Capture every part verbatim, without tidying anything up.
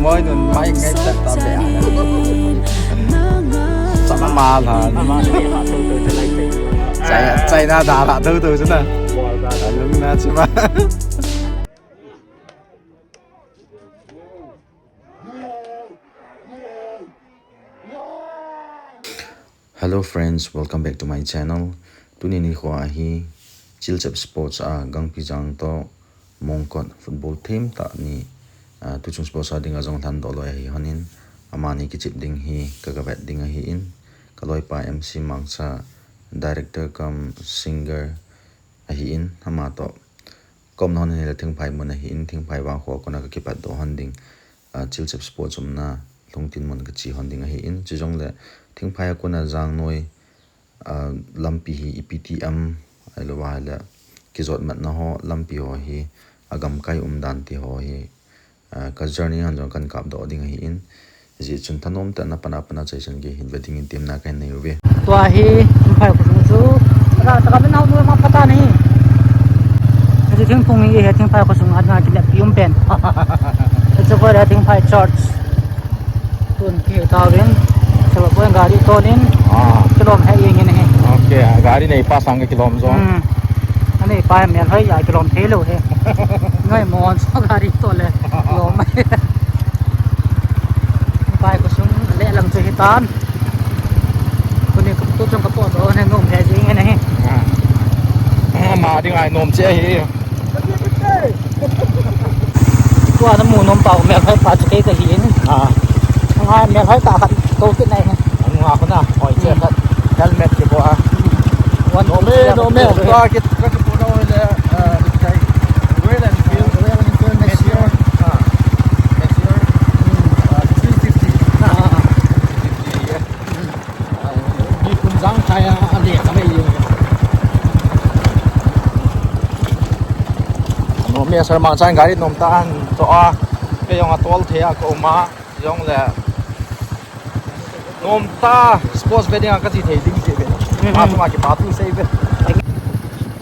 Boy, nun mai ngai ta ta be. Sa ma ma la. Chai, China da la do do na. Alung na chima. Hello friends, welcome back to my channel. Tuni nikho a hi Chilchep Sports a Gangpijang toh Mongkot football team tah ni, ah, tuchung sports a dinga jong lhan doh loi ahi honin, amani kichep ding hi ka, ka vet ding ahin, ka loipa M C Mangcha, director cum singer ahin, ama toh ka umna hon hi le Thingphai mun ahin, Thingphai vangkho a kona ka kipat doh hon ding, ah, Chilchep Sports umna Lhungtin mun ka che hon ding ahin, chujongle Thingphai a kona Jangnoi, ah, lampi hi ipi ti am, ahilouva le kijot matna ho, lampi ho hi, agamkai umdan ti ho hi, ah, ka journey hon jong kan kap doh ding ahin, Hijeh chun thanom tah in apat apat a chai chan gei hin ve dingin temna kahin nei uve. Tua hi, Thingphai khosung chu, taka, taka min hau nu ma pata nahi. Hichu Thingphung hi, hi Thingphai khosung a dinga kineppi um pen. Hichu koi le Thingphai Church. Tun kihe tauvin. Chua koi gari tolin. Ah. Kilom he jeng in ahi. Okay, gari neipa sang ka kilom jong. Hmm. Aneipa melhoi a kilom thei lou hi. Noi mon so gari tol le. Lom. Thingphai khosung le lang chu hitan. Tuni ka tu chung ka po do ne nom he jing ne. Ah. Ama dinga nom che hi. Tua namu nom pau melhoi pa chu kei kahin. Ah. Ngai melhoi tah khat tou kit nai. Anu a kona hoi che khat. Helmet kipo a. One, two, three, nom e, nom e. Tua kit, ka kipo na le, ah, kai. Royal Enfield. Royal Enfield, Messier. Ah. Messier. Ah, three fifty. Ah. Three fifty, yeah. Ah, mi kum jang khai a, a le ka mai. Nom e, Sir Mangcha in gari nom tah in toh a. Kei jong a tol thei a ka um a. Jong le. Nom tah, sports ve ding a ka che thei ding che ve. Mhm. Ma sung a kipa thu sei ve.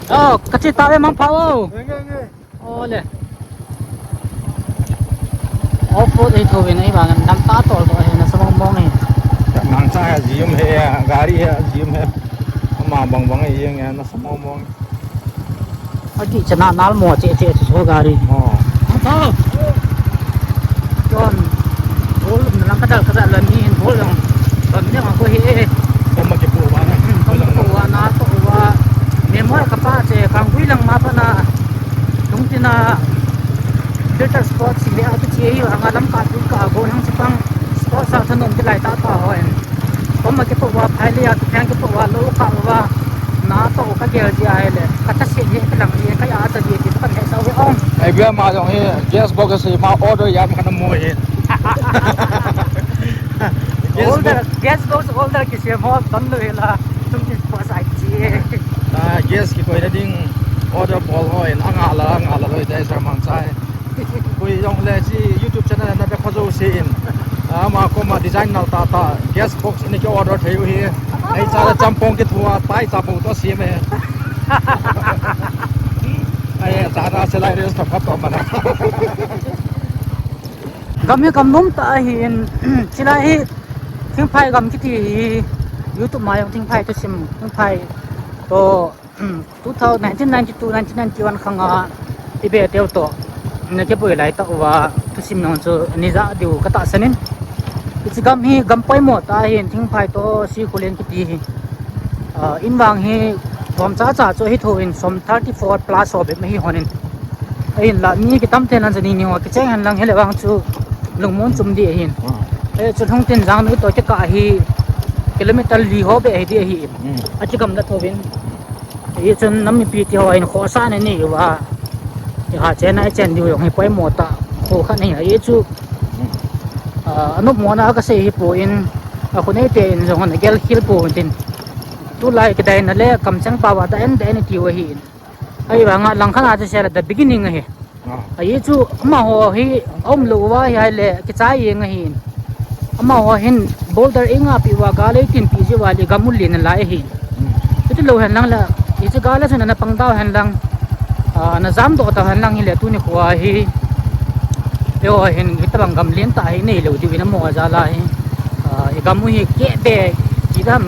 Oh, ka che tah ve Mangpha o. Nge, nge, nge. Ole. Off-road hi tho ve na hi vang dam tah tol tol hi nasa mong mong hi. Mangcha hi a jim he, gari hi a jim he. Ama bang bang hi jeng he, nasa mong mong. Ati chana nal mo che che che so gari. Oh. Ang tao. Yon. Bol na lang kadal kadal la mi hin bol lang. Bam ne ma ko he. Bom ma ke po wa na. Hmm, bom ma ke po wa na to wa. Memory ka pa che kang gui lang ma pa na. Tung tina. Filter spot si le ati che hi anga lam ka tu ka go nang chipang. Spot sa thanom ti lai ta ta ho en. Bom ma ke po wa phai le ya tu phang ke po wa lo ka wa. Na to ka gel ji ai le. Ka ta se ye ka lang ye ka ya ta ye ti ka he sa we ong. Ai bia ma jong hi gas box se ma order ya ma na mo hi. Gas box. Older, gas box older ki se mo ton lo la. Tum ni po sa ji. Ah, gas ki koi na ding order bol ho en anga la, anga la lo dai sa mang sai. Koi jong le si YouTube channel na pe pha jo si in. Ama koma design nal ta ta gas box ni ki order thei u hi. Ei cha la champong ki thua pai cha po to si me. Ai cha na se lai res ta pha to mana. Gam hi gam nom ta hi in chilai hi Thingphai gam kiti hi YouTube ma jong Thingphai thusim Thingphai to Hmm, two thousand, nineteen ninety-two, nineteen ninety-one khang a i be teu to na ke poi lai ta uva thusim nong chu ni ja diu ka ta sanin. Ichi gam hi gam poimo ta hin Thingphai to si khulen kiti hi. Ah, in vang hi bom cha cha chu hi tho in som thirty-four plus o be ma hi honin. Ahin la mi ki tam te nan jani ni ho ki cheng han lang hele vang chu lungmon chum di ahin. Ah. E chu Lhungtin Jangnoi to ke ka hi kilometer li ho be hi di ahin. Hmm. Achi gam da tho vin. Hichun nam mipi ti ho in khohsah na nei uva. Iha chen a i chen diu jong hi poimo tah. Kho khat nei ahi chu. Ah, anop mona kasei hi poi, akho neite in jong ana gel khel poi tin. Tulai kidai na le kamcheng pao a da en da en tiu ahi. Ahivanga langkhat a chu sela the beginning ahi. Ah. Ahi chu amaho hi aum lou uva hi ahile kichai jeng ahin. Amaho hin boulder inga pi uva gal eitin pi jiuva le gam u len lai ahin. Hmm. Chuti lou hen lang la, hiche gal a chun ana pang tau hen lang, ah, ana jam doh tau hen lang hile tuni khoa hi. Eiho hin Tabang gam lentah hi neilou diu in amo jal a hi. Ah, i gam u hi keh be, i gam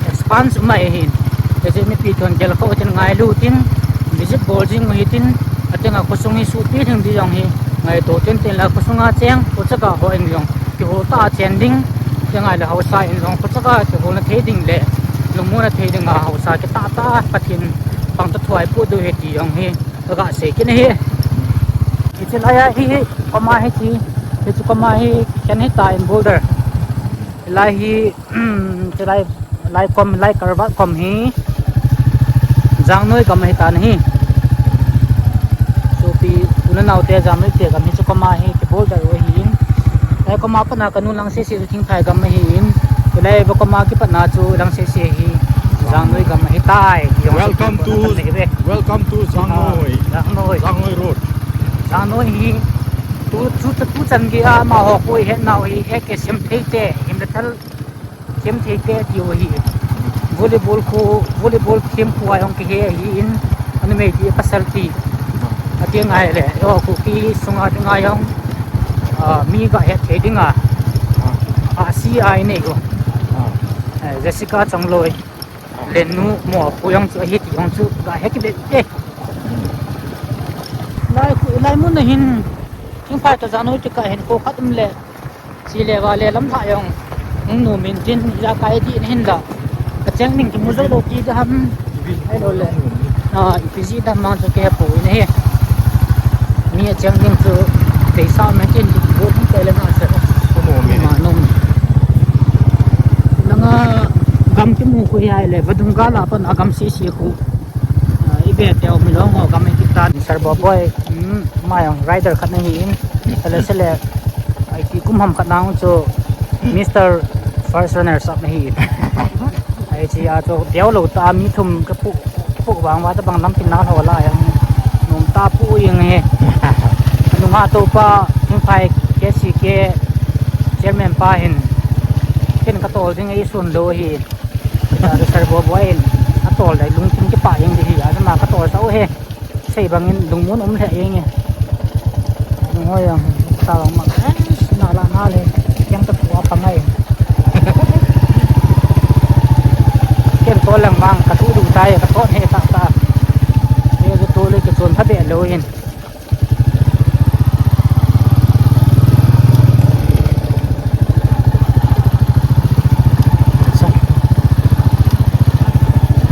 expand mai hin. Hiche mipi thon gel kho tin ngailu tin, visit bol jing u hitin, atenga khosung hi suhpi ding ti jong hi ngaito tenten la, khosung a cheng, khochaka ho in jong kihol tah a chen ding, tenga le haosa in jong khochaka kiholna thei ding le lungmonna thei dinga haosa kitah tah Pathen pangtah thu eipoh diu ahi ti jong hi kaga sei kit ahi. Hiche lai a hi, hi, koma hi ti, hiche koma hi, khen hi ta in boulder. Lai hi, hiche lai, lai kom, lai karvat kom hi, Jangnoi gam ahi tan ahi. Sopi, u le nao te, Jangnoi te gam hiche koma hi, ki boulder u ahin. Lai koma pat na kanu lang sese chu Thingphai gam ahin. Hilai va koma kipat na chu lang sese hi, Jangnoi gam ahi tai. Welcome to, welcome to Jangnoi. Jangnoi. Jangnoi Road. Jangnoi hi tu, tu, tu chan gei a amaho khu ihet nau hi, A K Semthei te, Himrethal Semthei te tiu ahi. Volleyball khu, volleyball them khu a jong kihe ahin, anumei ti pasal ti. Ati ngai le, o Kuki sunga ti ngai jong, ah, mi ga het thei dinga, ah, C I nei u. Eh, Jessica Chongloi. Lennu mo khu jong chu ahi ti jong chu ga he kibeh e. Lai khu, lai mun a hin Thingphai toh Jangnoi kikah hin kho khat um le, chele vale lamlhah jong hung nom in tin, ijakai ding ahin la, ka cheng ding kimu jou lou ti ding ham. Ahilou le, ah, ipi jeh ding ham chu kihepoi ahi. Mi acheng ding chu deisah me tin, kibol ding te le na se. Nom e. Ma nom. Langa gam kimu khu hi ahile, vadung gal a pat a gam sese khu. Ah, i ve teu mi long ho gam hi kitan. Sir Boboi, hmm, ama jong rider khat ana hin. Sele sele, ai ti kum ham khat nang chu Mister First Runners Up ana hin. Ai chi a chu teu lou ta mi thum ka pu, ka pu vang va tabang lampi na ho la jong nom ta pu jeng e. Nunga topa Thingphai K C K chairman pa hin ken ka tol ding eisun lou hi. Ka Sir Boboi in atol dai lungthim kipah jeng ding hi, ama ka tol tau hi. Sei bangin lungmon um lheh jeng e. Lunghoi jong ta long ma. Na la na le. Kiang ta pu a pa ngai. Ken tol lang bang ka tu du tai, ka tol he ta ta. Ye tol le ke chon pha be lou in.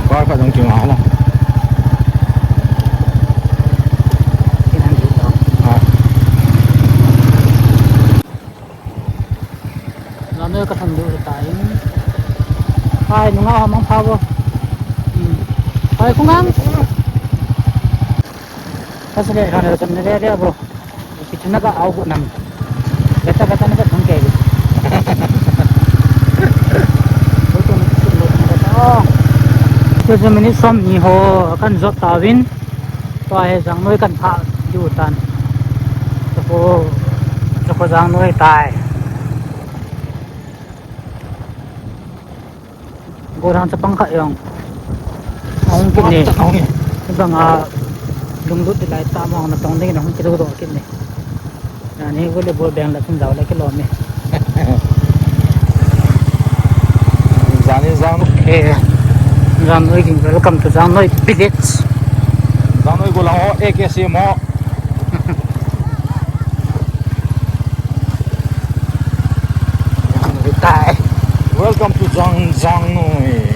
Car khat jong kinga la. Ah. Jangnoi ka thang du ta in. Hai, nunga ho mang pha bo. Hmm. Hai, khungang. Ka sile, ka ne, ka ne, re, re, bro. Kichuna ka au ko nam. Kata, kata na ka thang ke. Ko to na kichun lo na ka ta. Ko je minute som ni ho kan jot ta vin. Tua hi Jangnoi kan phah diu tan. Chakho, chakho Jangnoi tai. Gollhang chapang khat jong ahung kit ne. Banga lunglut ti lai tah mong na tong ding in ahung kidoh doh kit ne. Jani volleyball beng la thum dau la kilom e. Jani Jang. Eh, Jangnoi ging, welcome to Jangnoi village. Jangnoi gollhang ho, A K C mo. Jangnoi tai. Welcome to Jang, Jangnoi.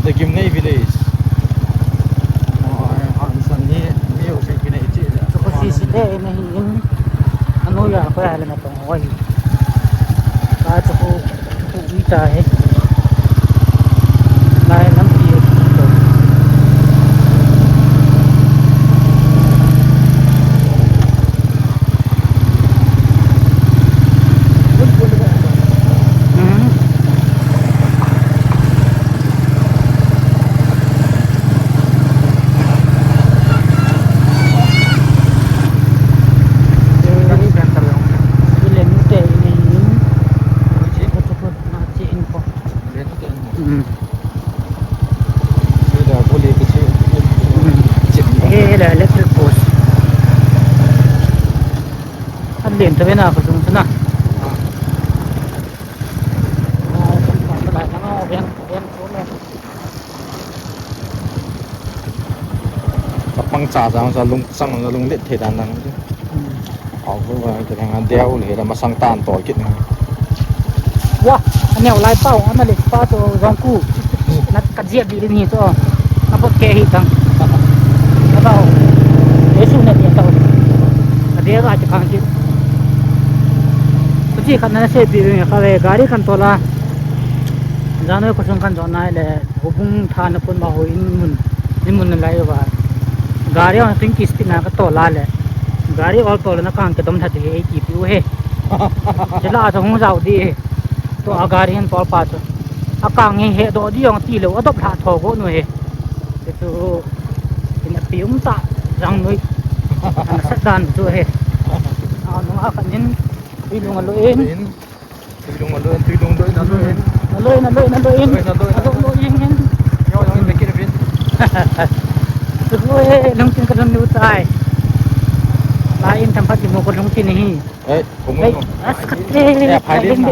The Gimnei village. Oh, han san ni, mi u se kine ichi. Chakho sese te, ina hi in. Anu ya, ko ya le na tong, oi. Ka chakho, chakho ui ta he. Lai lampi. Hmm. Sida buli kichi. Hmm. Chip. Eh, la electric post. Kan Len ta ve na, khosung chu na. Kapang cha cha, cha lung, sang lung let thei dan dan. Hmm. Au, ko ba, ka nga deu le, la masang tan to kit na. Wa, aneo lai pau, ana le pa to jong ku. Na ka jia bi ni to. Na pot ke hi tang. Na pau. E su ne ni to. Na de ga ti kang ki. Ko chi khan na se bi ni ka le gari kan to la. Janoi khosung kan jo nai le. Houbung tha na pun ba ho in mun, in mun na lai ba. Gari on twenty speed na ka to la le. Gari ol to le na kang ke dom tha te he ki pi u he. Te la cha hung jao di he. To a gari han tol pa chu. A kang he he do di ong ti lo a dop tha tho go nu he. Te chu in a pi um ta jang nui. Ana sat dan chu he. A nung a kan in. Pi lung a lo in. Tui lung a lo in, tui lung lo in, a lo in. A lo in, a lo in, a lo in. Lo in, a lo in, a lo in. A lo in. Yo, yo, in, make it a bit. Oi, lungtin ka lung lu tai. Lai in tam phat mo ko lungtin hi. Eh, ko mo. Hey, as khat le. Eh, phai le na.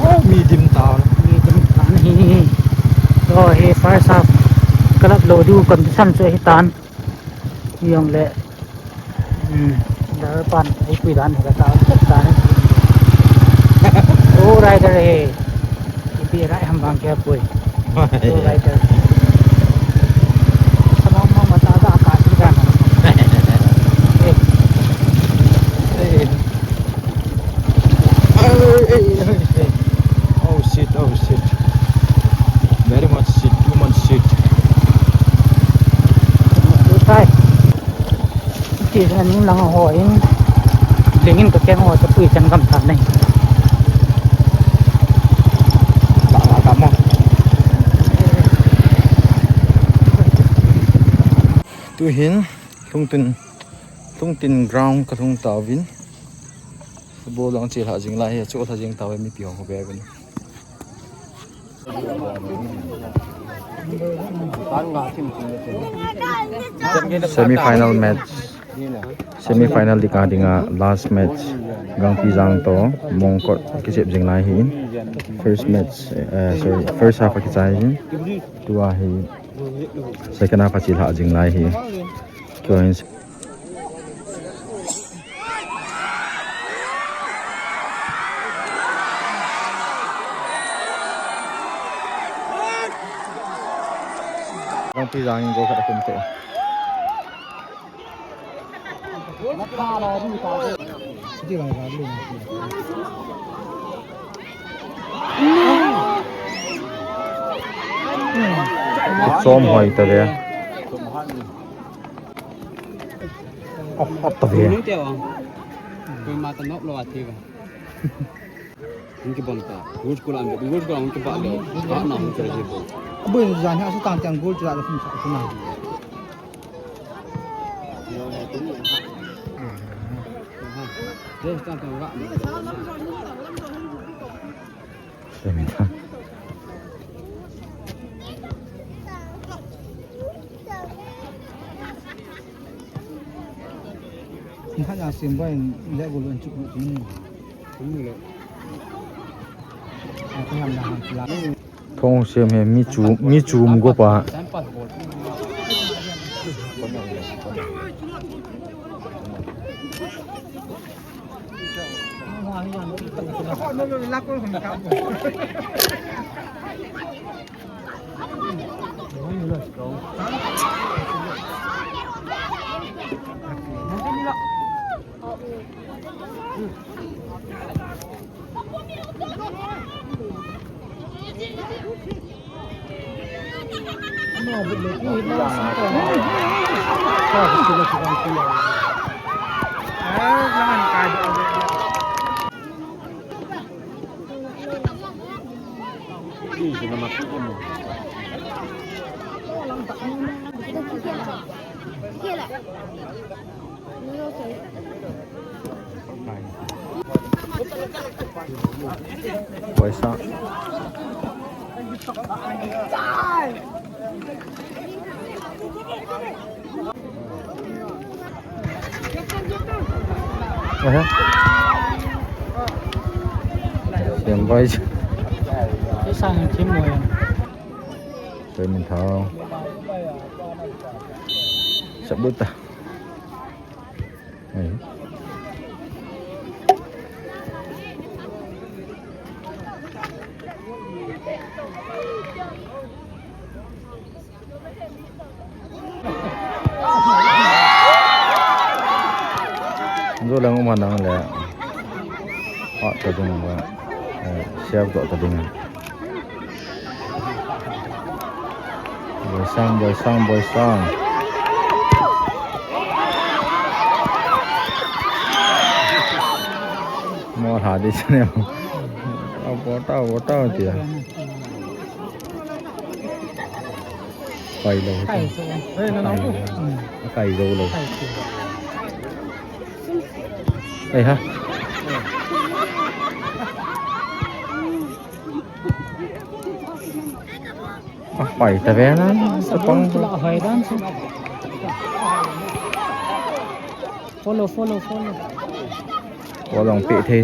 Oh, medium ta. Medium ta hi. So, hi first half. Kalap lo du condition chu hi tan. Yong le. Hmm. Driver pan, ei pui dan, ka ta, ta ni. Oh, rider he. Ipi rai ham bang kya pui. Oh, rider. Samang mang mata da ka si dan. Eh. Eh. Hey, hey, hey, hey. Oh shit, oh shit. Very much shit, too much shit. Lutai. Ti sa ning lang ho in. Lingin ka keng ho sa pui chan gam sa nei. Ba, ba, ba mo. Tu hin, lungtin, lungtin ground ka lung ta vin. Football dang chilhah jing lai hi, chulhah jing tau hi mipi ho khu be vin. Semi final match. Semi final ding a dinga last match. Gangpijang to Mongkot kisep jing lai hi. First match, eh, sorry, first half a kichai hi. Tua hi second half a chilhah jing lai hi. Tua hin Gangpijang in goal khat akhum te. Chom hoi ta ve. Op, op ta ve. Koima ta nop lo a thi ba. Hung kibang ta. Goal scorer an, goal scorer hung kibang le. Ba na hung kibang le. Abu jan ha su tang tang goal scorer la hung sa na. Aha. Goal scorer tang tang ba. Semi ta. Ni khat ya sim boy le goal an chuk ni. Ni le. A ko ham na ham la. Thong sem he mi chu, mi chu um go pa. Paisa. Aha. Sem boy. Isang team mo yan. Koi min thao. Sabut ta. Ai. Jolang uma nang le. Ha, ta ding ba. Eh, siap to ta ding. Boisang, boisang, boisang. Mo ha di chane. Au, bo tao, bo tao tia. Kai lo. Kai lo. Kai lo. Ei ha. Ah, pai ta ve na, sa pang. Follow, follow, follow. Follow pe thei.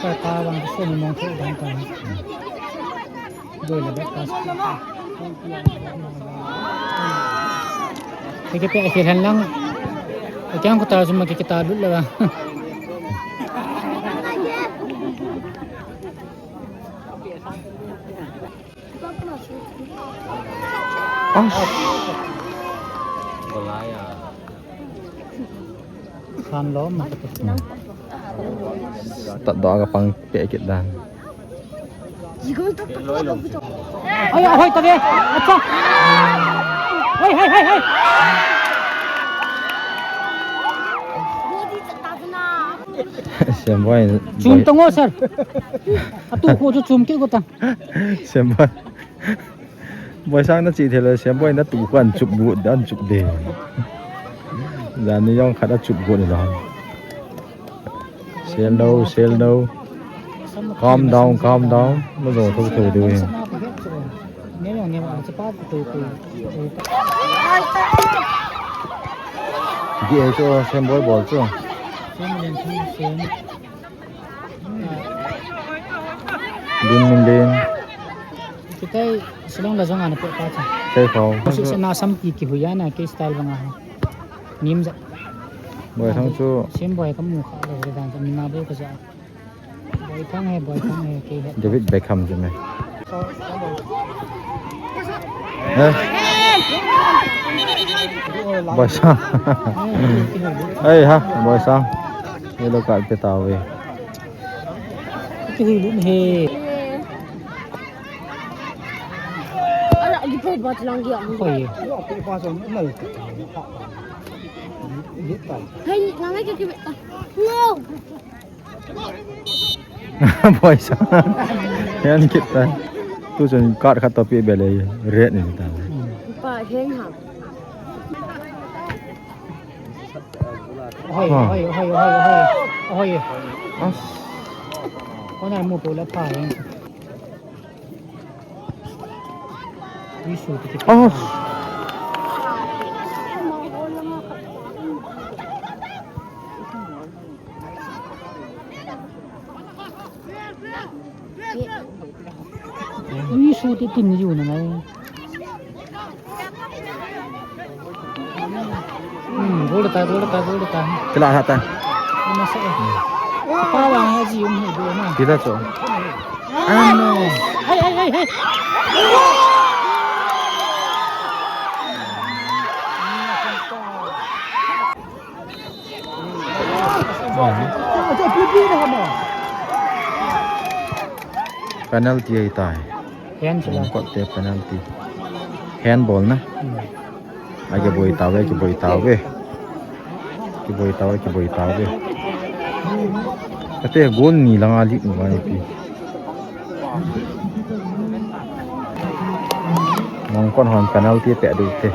Ka, ka bang ka soni mong thei dan ka. Doi la bek ka. Ke ke pe ke han lang. Ke ang ko ta suma ke ke ta lut la ba. Ah. San lo ma. Tat do ka pang pe kit dan. Oi, oi, ta ve. Acha. Oi, oi, oi, oi. Sem boy. Chum tang o, sir. Atu ko chu chum kit ko tang. Sem boy. Boisang na chi thei le, Sem boy na tu ko an chup bu, an chup de. Jan ni jong khat a chup bu ni lo. Sel no, sel no. Calm down, calm down. Ma jo tho tho de. Di ai cho Sem boy bol cho. Din min din. Kitai Shillong la jong ana pe pa cha. Sai khau. Su se na sam ki ki huya na ke style banga. Nim ja. Boisang chu. Sem boy ka mu kha le dan cha mina bo ka ja. Boisang he, Boisang he, ke he. David Beckham chu me. Eh? Boisang. Ei ha, Boisang. Yellow card pe tau ve. Kihui lut he. Ala, di pa ba lang ya. Hoi. Hei, nang ai ke ke. No. Boisang. Hen kit ta. Tu chun card khat to pe be le red ni ta. Pa hen ha. Hoi, hoi, hoi, hoi, hoi. Hoi. As. Kona mu po la pa hen. Ui su ti. Oh. Ui su ti tin yu na ngai. Hmm, gol ta, gol ta, gol ta. Kila ha ta. Masa eh. Apa wang haji um he dua na. Kila cho. Ano. Hai, hai, hai, hai. Penalty ahi tai. Hand sila. Kot te penalty. Handball na. Hmm. Ai, kiboi tauve, kiboi tauve. Kiboi tauve, kiboi tauve. Ate goal ni langa lead ni mani pi. Mongkon hon penalty pe du te.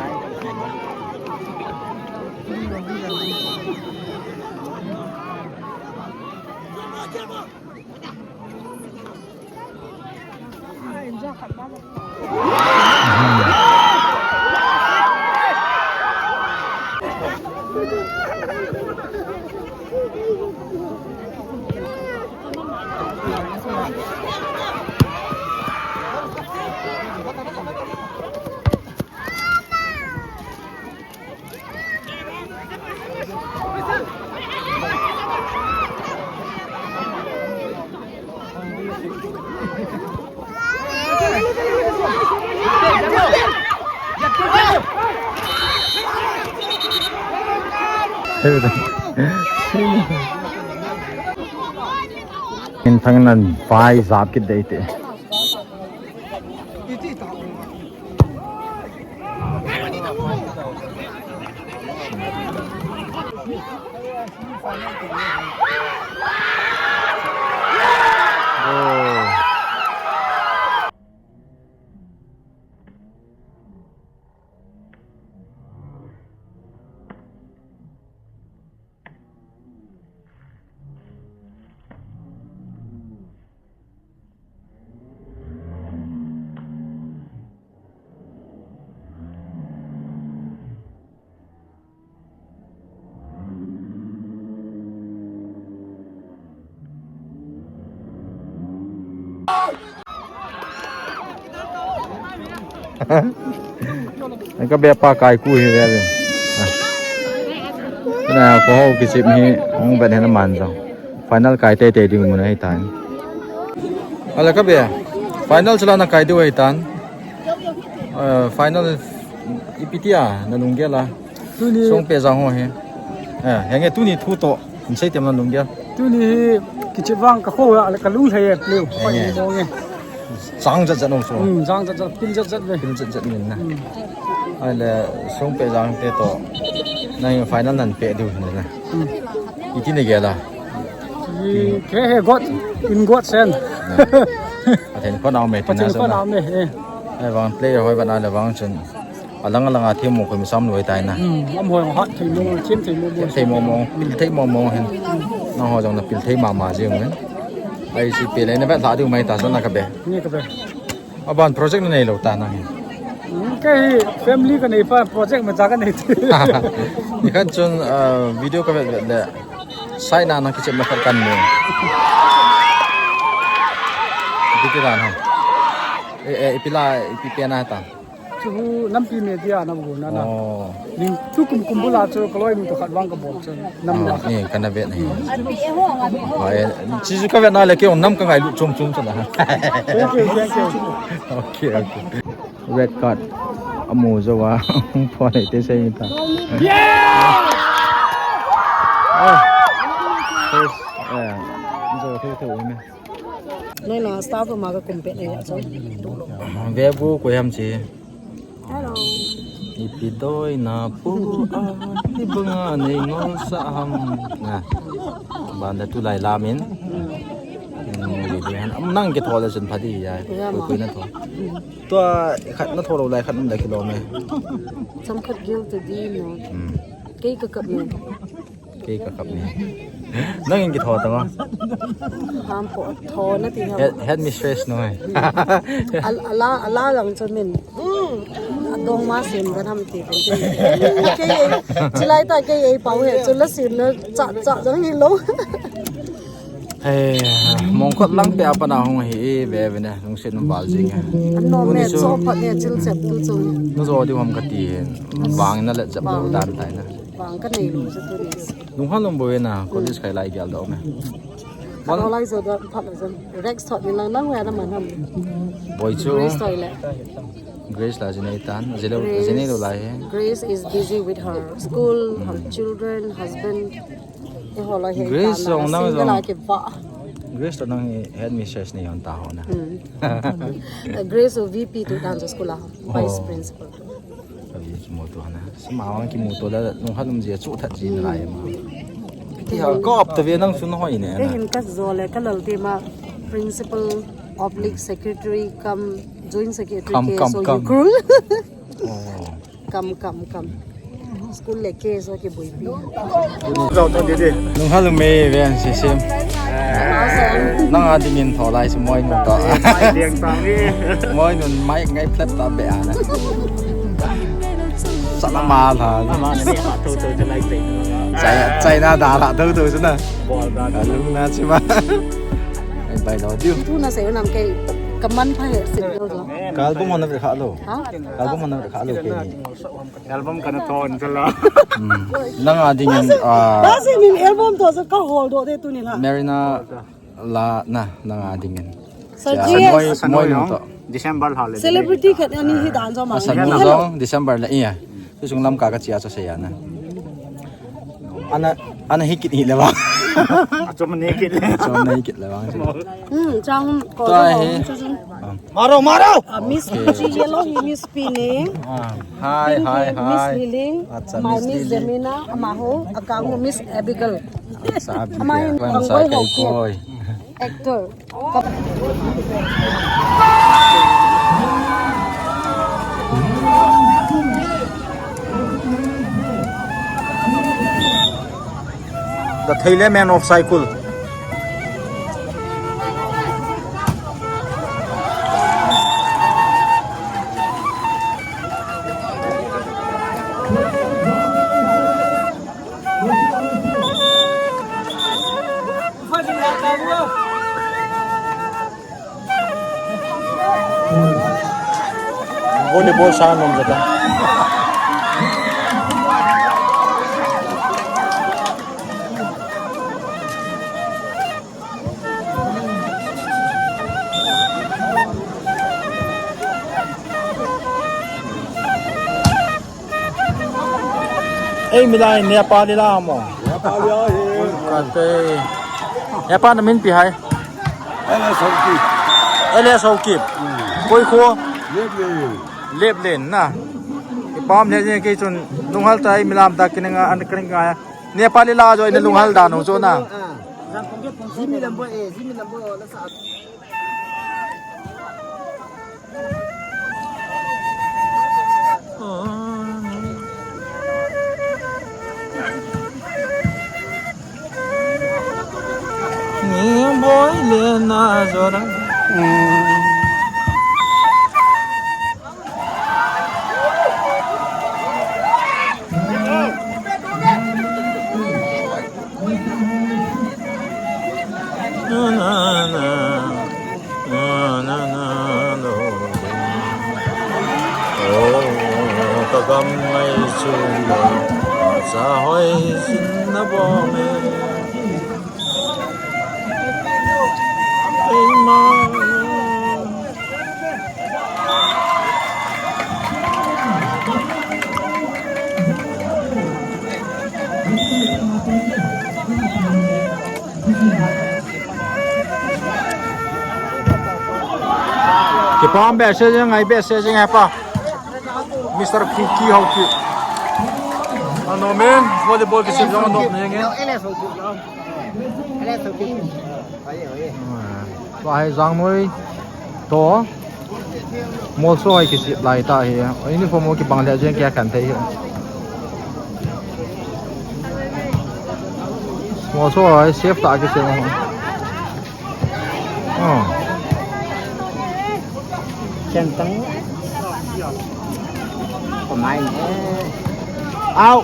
Minthang nan vai jap kit dei te. Ka be pa kai ku hi ve ve. Na ko ho kichep hi hung vet hen man jong. Final kai tei tei ding mun ahi tan. Ala ka be. Final chula na kai diu ahi tan. Eh, final ipi tia na lunggel a. Tuni Songpehjang ho hi. Eh, henge tuni thu to. Insei tem na lunggel. Tuni hi kichep vang ka kho a, ka lunglhai e, pleu. Henge. Chang jat jat no so. Hmm, chang jat jat, pil jat jat ve. Pil jat jat min na. Hmm. Ahile Songpehjang te to. Nang final nan pe diu hin na. Hmm. Iti na gel a. Ki he he got, in got sen. Pathen khonau me, Pathen khonau me, eh. Ai vang player hoi vana le vang chun. Alang alang a themmo khoi mi sam loi tai na. Hmm, am hoi hat thei mo, thiem thei mo, thiem thei mo mo, pil thei mo mo hen. Nangho jong na pil thei mama jeng hen. Ai si pe le na vet la diu mai ta sa na ka be. Ni ka be. Aban project na nei lou ta nang hin. Hmm, kei family ka nei pa project ma cha ka nei. Ni khan chun, ah, video ka vet vet le. Sai na na kichep na khat kan ni. Ipi ti dan ha. Eh, eh, ipi la, ipi pe na ta. Chu nampi media na bu na na. Oh. Ning tu kum kum bula chu ka loi nu to khat vang ka bol chu. Nam la. Ah, eh, kana vet na hi. Oi, chi chu ka vet na le kei nam ka ngailu chom chom chu na. Thank you, thank you. Okay, okay. Red card. Amu jo wa. Pho nei te sei ta. Yeah! Oh. First, eh, jo thu thu me. Nei na staff ma ka kum pe nei ya chu. Ve bu ko yam chi. Hello. Ipi doi na pu a, ipi banga nei ngol sa ham. Na. Ban da tu lai la min. Hmm, video han. Am nang ke tho le sun pha di ya. Ya ma. Ko na tho. Tua khat na tho lou lai khat um da kilo me. Cham khat gil te di no. Hmm. Kei ka kap ni. Kei ka kap ni. Nang in ki tho ta ma. Ham po tho na ti ham. Head, head mistress no hai. Al-, ala, ala lang chun min. Hmm. Adong ma sim kan ham ti kan ti. Kei, chilai ta kei ei pau he. Chun la sim na cha, cha jang hi lo. Hei, mongkot lang te apa na hung hi ve ve ne, lungset um val jing he. Ano me so phat ne chil chep tu chung. Na jo di hom ka ti he. Bang na le chep lo dan tai na. Bang ka nei lo chu tu ni. Lung han lung bo na, college kai lai gel do me. Ka lai jo da phat la jam. Rex thot ni lang nang we na man ham. Boi chu. Rex toi le. Grace la jinei tan, jilou, Grace, jinei lou lai he. Grace is busy with her school, her children, husband. Eiho la he Grace tan jong na, nang single jong la ke ba. Grace to nang hi headmistress nei hon ta ho na. Hmm. Grace o V P tu dan jo school a, vice principal. Abi ki moto na. Sima wang ki moto la nung halum je chu that jin lai ma. Ti ha kop ta ve nang sun hoi ne. Te na. Hin ka jo le ka lal te ma principal oblique secretary cum joint secretary Cum, ke cum, so cum. You cool. Oh. Kam, kam, kam. School le ke so ke bui pi. Nung halum me ve an se sem. Nang a dingin tho lai se moi nun to. Diang tang ni. Moi nun mai ngai plat ta be ana. Sa la ma la. Ma na ni ha to to lai te. China da la do do na. Ka lung na chi ma. Ai bai lo diu. Thu na sei nam kei ka man pha he sei do do. Ka album hon na ve kha lo. Ha? Ka album hon na ve kha lo kei ni. Album kana thon jala. Hmm. Nang a dingin, ah, Ba se min album to sa ka hol do de tu ni la. Marina la na, nang a dingin. Sir Sia, G S. Moi, moi nung to. December hal le. Celebrity khat ani hi dan jo ma. Asa nung jong December la iya. Tu sung lam ka ka chia cho se ya na. Ana, ana hi kit hi le ba. Achom ni kit le. Achom ni kit le ba. Hmm, chang ko. To ai hi. Maro, maro. Ah, Miss Okay. G Yellow hi Miss P ni. Ah, hi, Pink hi, hi, Miss hi. Liling. Acha, my Miss Miss Liling. Zemina, amaho, akang Miss Abigail. Acha, Abigail. Amai Kwan ang sa boy kay ho. Boy. Actor. The Thailand man of cycle. Volleyball sa nom jata. Ei, milai Nepali la mo. Nepali a hi. Kate. Nepal na min pi hai. Ele Sokip. Ele Sokip. Hmm. Koi kho? Leplen. Leplen na. Ipam le je ke chun lunghal tai milam ta kinga an kinga. Nepali la jo ina lunghal da no jo na. Zimi lambo e, zimi lambo la sa. Ni boy le na jora. Kipam behseh jeng, ngai behseh jeng hepa. Mister Kuki Haokip. Ano men, volleyball kisem jong ano men. Tua hi Jangnoi toh Molso hi kisem lai ta hi. Uniform ho kibang le jeng kia kan thei hi. Molso hi safe ta kisem ho. Oh. Chen tang. Ko mai ne. Au.